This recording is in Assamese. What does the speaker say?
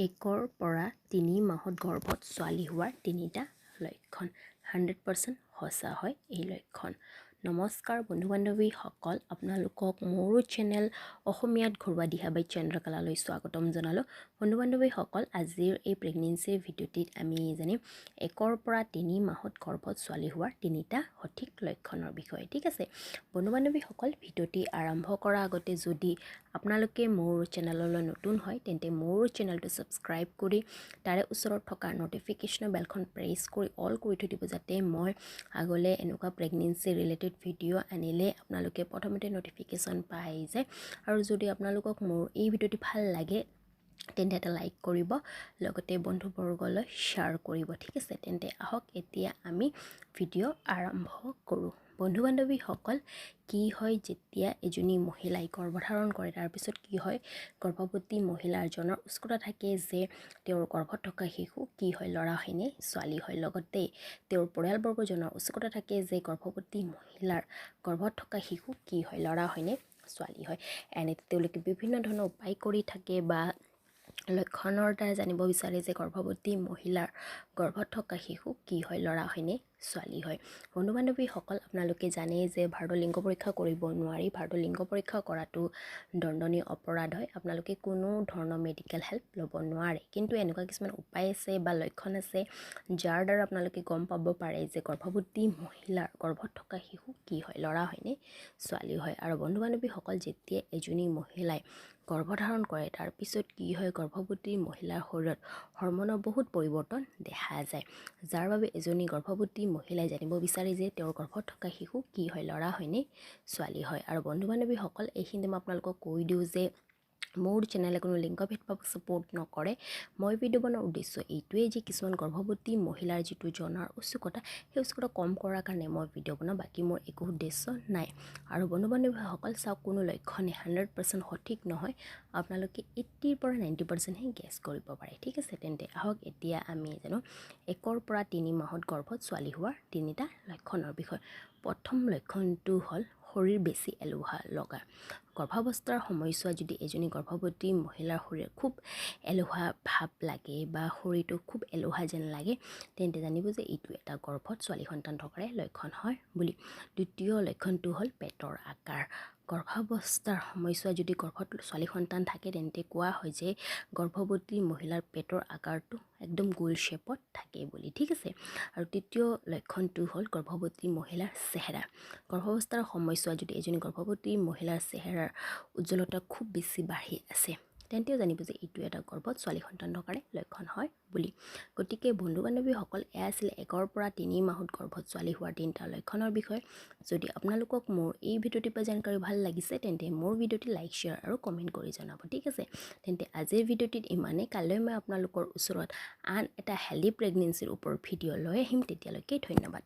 1ৰ পৰা 3 মাহত গৰ্ভত ছোৱালী হোৱাৰ তিনিটা লক্ষণ। 100% সঁচা হয় এই লক্ষণ। নমস্কাৰ বন্ধু বান্ধৱীসকল, আপোনালোকক মোৰো চেনেল অসমীয়াত ঘৰুৱা দিহা বাই চন্দ্ৰকলালৈ স্বাগতম জনালোঁ। বন্ধু বান্ধৱীসকল, আজিৰ এই প্ৰেগনেঞ্চিৰ ভিডিঅ'টিত আমি জানিম 1ৰ পৰা 3 মাহত গৰ্ভত ছোৱালী হোৱাৰ তিনিটা সঠিক লক্ষণৰ বিষয়ে। ঠিক আছে বন্ধু বান্ধৱীসকল, ভিডিঅ'টি আৰম্ভ কৰাৰ আগতে যদি আপোনালোকে মোৰ চেনেললৈ নতুন হয়, তেন্তে মোৰ চেনেলটো ছাবস্ক্ৰাইব কৰি তাৰে ওচৰত থকা ন'টিফিকেশ্যনৰ বেলখন প্ৰেছ কৰি অল কৰি থৈ দিব, যাতে মই আগলৈ এনেকুৱা প্ৰেগনেঞ্চি ৰিলেটেড ভিডিঅ' আনিলে আপোনালোকে প্ৰথমতে ন'টিফিকেশ্যন পাই যায়। আৰু যদি আপোনালোকক মোৰ এই ভিডিঅ'টি ভাল লাগে, তেন্তে এটা লাইক কৰিব, লগতে বন্ধুবৰ্গলৈ শ্বেয়াৰ কৰিব। ঠিক আছে, তেন্তে আহক এতিয়া আমি ভিডিঅ' আৰম্ভ কৰোঁ। বন্ধু বান্ধৱীসকল, কি হয়, যেতিয়া এজনী মহিলাই গৰ্ভধাৰণ কৰে, তাৰপিছত কি হয়, গৰ্ভৱতী মহিলাজনৰ উৎসুকতা থাকে যে তেওঁৰ গৰ্ভত থকা শিশু কি হয়, ল'ৰা হয়নে ছোৱালী হয়। লগতে তেওঁৰ পৰিয়ালবৰ্গজনৰ উৎসুকতা থাকে যে গৰ্ভৱতী মহিলাৰ গৰ্ভত থকা শিশু কি হয়, ল'ৰা হয়নে ছোৱালী হয়। এনে তেওঁলোকে বিভিন্ন ধৰণৰ উপায় কৰি থাকে বা লক্ষণৰ দ্বাৰা জানিব বিচাৰে যে গৰ্ভৱতী মহিলাৰ গৰ্ভত থকা শিশু কি হয়, ল'ৰা হয়নে ছোৱালী হয়। বন্ধু বান্ধৱীসকল, আপোনালোকে জানেই যে ভাৰতৰ লিংগ পৰীক্ষা কৰিব নোৱাৰি। ভাৰতৰ লিংগ পৰীক্ষা কৰাটো দণ্ডনীয় অপৰাধ হয়। আপোনালোকে কোনো ধৰণৰ মেডিকেল হেল্প ল'ব নোৱাৰে। কিন্তু এনেকুৱা কিছুমান উপায় আছে বা লক্ষণ আছে, যাৰ দ্বাৰা আপোনালোকে গম পাব পাৰে যে গৰ্ভৱতী মহিলাৰ গৰ্ভত থকা শিশু কি হয়, ল'ৰা হয়নে ছোৱালী হয়। আৰু বন্ধু বান্ধৱীসকল, যেতিয়া এজনী মহিলাই গৰ্ভধাৰণ কৰে, তাৰপিছত কি হয়, গৰ্ভৱতী মহিলাৰ শৰীৰত হৰম'নৰ বহুত পৰিৱৰ্তন দেখা যায়, যাৰ বাবে এজনী গৰ্ভৱতী মহিলাই জানিব বিচাৰে যে তেওঁৰ গৰ্ভত থকা শিশু কি হয়, ল'ৰা হয়নে ছোৱালী হয়। আৰু বন্ধু বান্ধৱীসকল, এইখিনিতে মই আপোনালোকক কৈ দিওঁ যে মোৰ চেনেলে কোনো লিংগ ভেদভাৱ ছাপোৰ্ট নকৰে। মই ভিডিঅ' বনোৱাৰ উদ্দেশ্য এইটোৱেই যে কিছুমান গৰ্ভৱতী মহিলাৰ যিটো জনাৰ উৎসুকতা, সেই উৎসুকতা কম কৰাৰ কাৰণে মই ভিডিঅ' বনাওঁ। বাকী মোৰ একো উদ্দেশ্য নাই। আৰু বন্ধু বান্ধৱীসকল চাওক, কোনো লক্ষণে 100% সঠিক নহয়। আপোনালোকে 80ৰ পৰা 90%হে গেছ কৰিব পাৰে। ঠিক আছে, তেন্তে আহক এতিয়া আমি জানো 1ৰ পৰা 3 মাহত গৰ্ভত ছোৱালী হোৱাৰ তিনিটা লক্ষণৰ বিষয়ে। প্ৰথম লক্ষণটো হ'ল শৰীৰ বেছি এলেহুৱা লগা। গৰ্ভাৱস্থাৰ সময়ছোৱাত যদি এজনী গৰ্ভৱতী মহিলাৰ শৰীৰ খুব এলেহুৱা ভাৱ লাগে বা শৰীৰটো খুব এলেহুৱা যেন লাগে, তেন্তে জানিব যে এইটো এটা গৰ্ভত ছোৱালী সন্তান থকাৰে লক্ষণ হয় বুলি। দ্বিতীয় লক্ষণটো হ'ল পেটৰ আকাৰ। গৰ্ভাৱস্থাৰ সময়ছোৱাত যদি গৰ্ভত ছোৱালী সন্তান থাকে, তেন্তে কোৱা হয় যে গৰ্ভৱতী মহিলাৰ পেটৰ আকাৰটো একদম গোল শ্বেপত থাকে বুলি। ঠিক আছে। আৰু তৃতীয় লক্ষণটো হ'ল গৰ্ভৱতী মহিলাৰ চেহেৰা। গৰ্ভাৱস্থাৰ সময়ছোৱাত যদি এজনী গৰ্ভৱতী মহিলাৰ চেহেৰাৰ উজ্জ্বলতা খুব বেছি বাঢ়ি আছে, তেন্তেও জানিব যে এইটো এটা গৰ্ভত ছোৱালী সন্তান থকাৰে লক্ষণ হয় বুলি। গতিকে বন্ধু বান্ধৱীসকল, এয়া আছিলে 1ৰ পৰা 3 মাহত গৰ্ভত ছোৱালী হোৱাৰ তিনিটা লক্ষণৰ বিষয়ে। যদি আপোনালোকক মোৰ এই ভিডিঅ'টিৰ পৰা জানকাৰী ভাল লাগিছে, তেন্তে মোৰ ভিডিঅ'টি লাইক, শ্বেয়াৰ আৰু কমেণ্ট কৰি জনাব। ঠিক আছে, তেন্তে আজিৰ ভিডিঅ'টিত ইমানেই। কাইলৈ মই আপোনালোকৰ ওচৰত আন এটা হেল্ডি প্ৰেগনেঞ্চিৰ ওপৰত ভিডিঅ' লৈ আহিম। তেতিয়ালৈকে ধন্যবাদ।